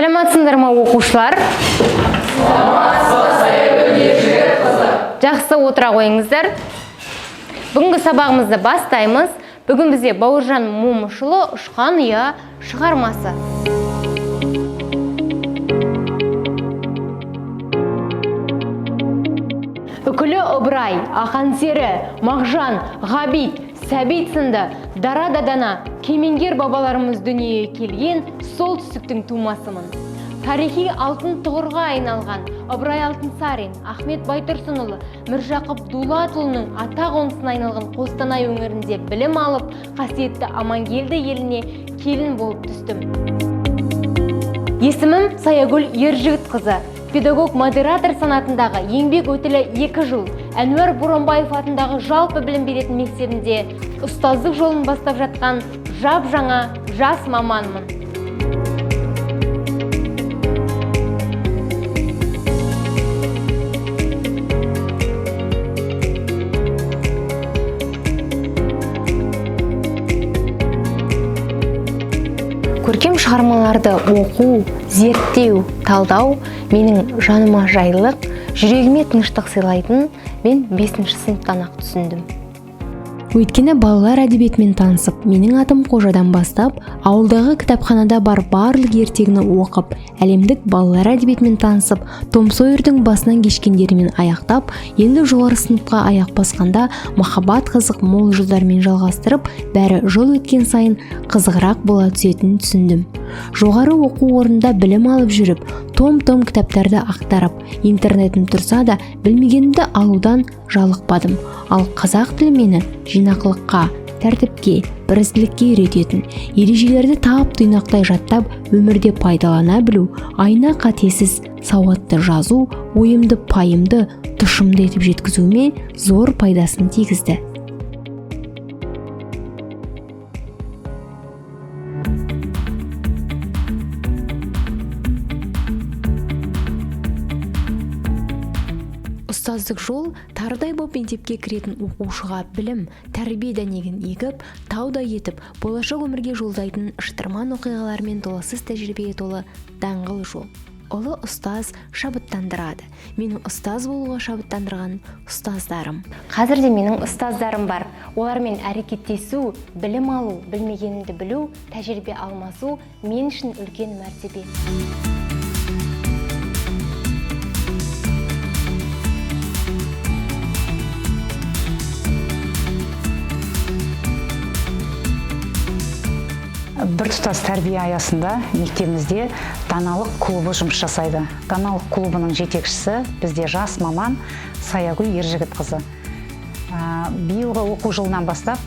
Саламатсыңдар ма, оқушылар? Жақсы, отыра қойыңыздар. Бүгінгі сабағымызды бастаймыз. Бүгін бізде Бауыржан Момышұлы «Ұшқан ұя» шығармасы. Үкілі Ыбырай, Ақан сері, Мағжан, Ғабит, Сәбит сынды дара дадана кемеңгер бабаларымыз дүниеге келген солтүстіктің тумасымын. Тарихи алтын тұғырға айналған Ыбырай Алтынсарин, Ахмет Байтұрсынұлы, Міржақып Дулатұлының ата қонысына айналған Қостанай өңірінде білім алып, қасиетті Амангелді еліне келін болып түстім. Есімім Саягүл Ержігітқызы. Педагог-модератор санатындағы еңбек өтілі 2 жыл. Әнуар Боранбаев атындағы жалпы білім беретін мектебінде ұстаздық жолын бастап жатқан жап-жаңа жас маманмын. Көркем шығармаларды оқу, зерттеу, талдау менің жаныма жайлылық, жүрегіме тыныштық сыйлайтын мен 5 сыныптан-ақ түсіндім. Өйткені балалар әдебиетімен танысып, менің атым Қожадан бастап, ауылдағы кітапханада бар барлық ертегіні оқып, әлемдік балалар әдебиетімен танысып, Том Сойердің басынан кешкендерімен аяқтап, енді жоғары сыныпқа аяқ басқанда махаббат қызық мол жылдармен жалғастырып, бәрі жыл өткен сайын қызығырақ бола түсетінін түсіндім. Жоғары оқу орнында білім алып жүріп, том-том кітаптарды ақтарып, интернетім тұрса да білмегенімді алудан жалықпадым. Ал қазақ тілі мені жинақылыққа, тәртіпке, бірізділікке үйрететін, ережелерді тап тұйнақтай жаттап, өмірде пайдалана білу, айна қатесіз сауатты жазу, ойымды пайымды, тұшымды етіп жеткізуіме зор пайдасын тигізді. Ұстаздық жол тарыдай боп мектепке кіретін оқушыға білім, тәрбие дәнегін егіп, таудай етіп, болашақ өмірге жолдайтын шытырман оқиғалармен толассыз тәжірибеге толы даңғыл жол. Ұлы ұстаз шабыттандырады. Мені ұстаз болуға шабыттандырған ұстаздарым. Қазір де менің ұстаздарым бар. Олармен әрекеттесу, білім алу, білмегенімді білу, тәжірибе алмасу мен үшін үлкен мәртебе. Біртұтас тәрбие аясында мектебімізде даналық клубы жұмыс жасайды. Даналық клубының жетекшісі бізде жас маман Саягүл Ержігітқызы. Биылғы оқу жылынан бастап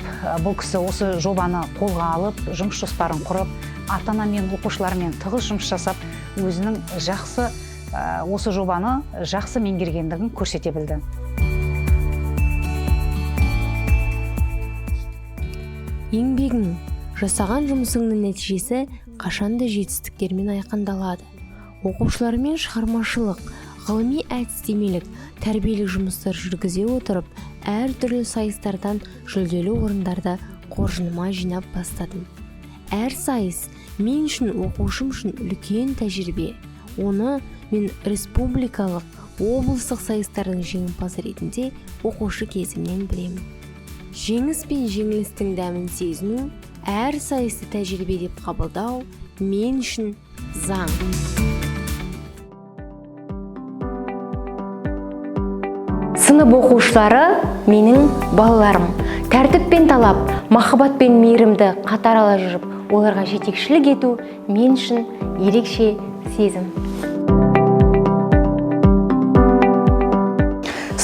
бұл кісі осы жобаны қолға алып, жұмыс жоспарын құрып, ата-анамен, оқушылармен тығыз жұмыс жасап, өзінің жақсы осы жобаны жақсы меңгергендігін көрсете білді. Еңбегің, жасаған жұмысыңның нәтижесі қашанда жетістіктермен айқындалады. Оқушылармен шығармашылық, ғылыми әдістемелік, тәрбиелік жұмыстар жүргізе отырып, әртүрлі сайыстардан жүлделі орындарды қоржыныма жинап бастадым. Әр сайыс мен үшін, оқушым үшін үлкен тәжірибе. Оны мен республикалық, облыстық сайыстардың жеңімпазы ретінде оқушы кезімнен білемін. Жеңіс пен жеңілістің дәмін сезіну, әр сайысты тәжірибе деп қабылдау мен үшін заң. Сынып оқушылары менің балаларым. Тәртіп пен талап, махаббат пен мейірімді қатар ала жүріп, оларға жетекшілік ету мен үшін ерекше сезім.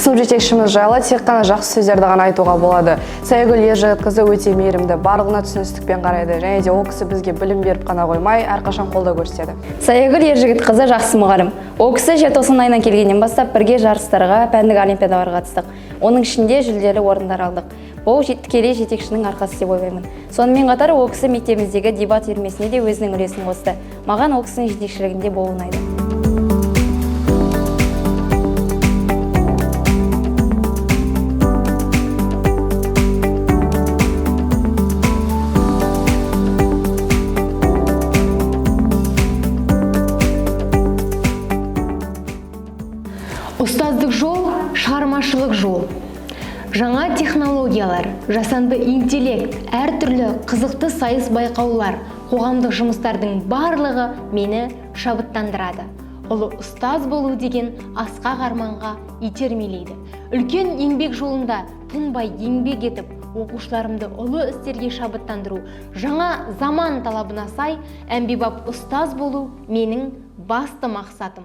Сынып жетекшіміз жайлы тек қана жақсы сөздерді ғана айтуға болады. Саягүл Ержігітқызы өте мейірімді, барлығына түсіністікпен қарайды және де ол кісі бізге білім беріп қана қоймай, әрқашан қолдау көрсетеді. Саягүл Ержігітқызы жақсы мұғалім. Ол кісі желтоқсан айынан келгеннен бастап бірге жарыстарға, пәндік олимпиадаларға қатыстық. Оның ішінде жүлделі орындар алдық. Бұл тікелей жетекшінің арқасы деп ойлаймын. Сонымен қатар ол кісі мектебіміздегі дебат үйірмесіне де өзінің үлесін қосты. Маған ол кісінің жетекшілігінде болу ұнайды. Жасанды интеллект, әртүрлі қызықты сайыс, байқаулар, қоғамдық жұмыстардың барлығы мені шабыттандырады, ұлы ұстаз болу деген асқақ арманға итермелейді. Үлкен еңбек жолында тынбай еңбек етіп, оқушыларымды ұлы істерге шабыттандыру, жаңа заман талабына сай әмбебап ұстаз болу менің басты мақсатым.